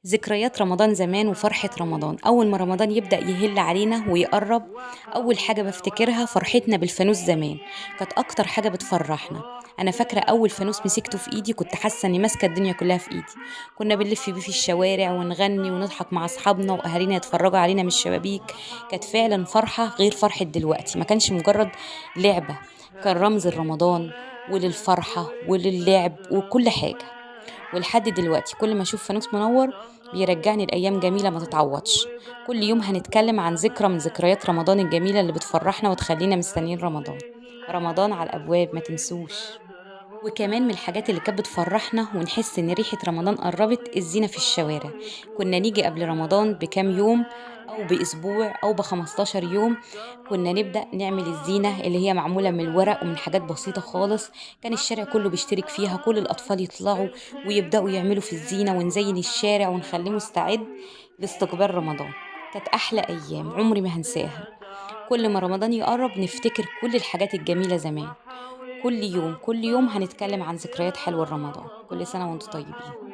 ذكريات رمضان زمان وفرحة رمضان. أول ما رمضان يبدأ يهل علينا ويقرب، أول حاجة بفتكرها فرحتنا بالفانوس زمان. كانت أكتر حاجة بتفرحنا. أنا فاكرة أول فانوس مسكته في إيدي كنت حاسة إني ماسكة الدنيا كلها في إيدي. كنا بنلف بيه في الشوارع ونغني ونضحك مع أصحابنا وأهالينا يتفرجوا علينا من الشبابيك. كانت فعلا فرحة غير فرحة دلوقتي، ما كانش مجرد لعبة، كان رمز لرمضان وللفرحة وللعب وكل حاجة. ولحد دلوقتي كل ما اشوف فانوس منور بيرجعني لايام جميلة ما تتعوضش. كل يوم هنتكلم عن ذكرى من ذكريات رمضان الجميلة اللي بتفرحنا وتخلينا مستنيين رمضان. رمضان على الابواب، ما تنسوش. وكمان من الحاجات اللي كانت بتفرحنا ونحس ان ريحه رمضان قربت، الزينة في الشوارع. كنا نيجي قبل رمضان بكام يوم او باسبوع او ب15 يوم، كنا نبدا نعمل الزينة اللي هي معمولة من الورق ومن حاجات بسيطة خالص. كان الشارع كله بيشترك فيها، كل الاطفال يطلعوا ويبداوا يعملوا في الزينة، ونزين الشارع ونخليه مستعد لاستقبال رمضان. كانت احلى ايام عمري ما هنساها. كل ما رمضان يقرب نفتكر كل الحاجات الجميلة زمان. كل يوم كل يوم هنتكلم عن ذكريات حلوة لرمضان. كل سنة وانتم طيبين.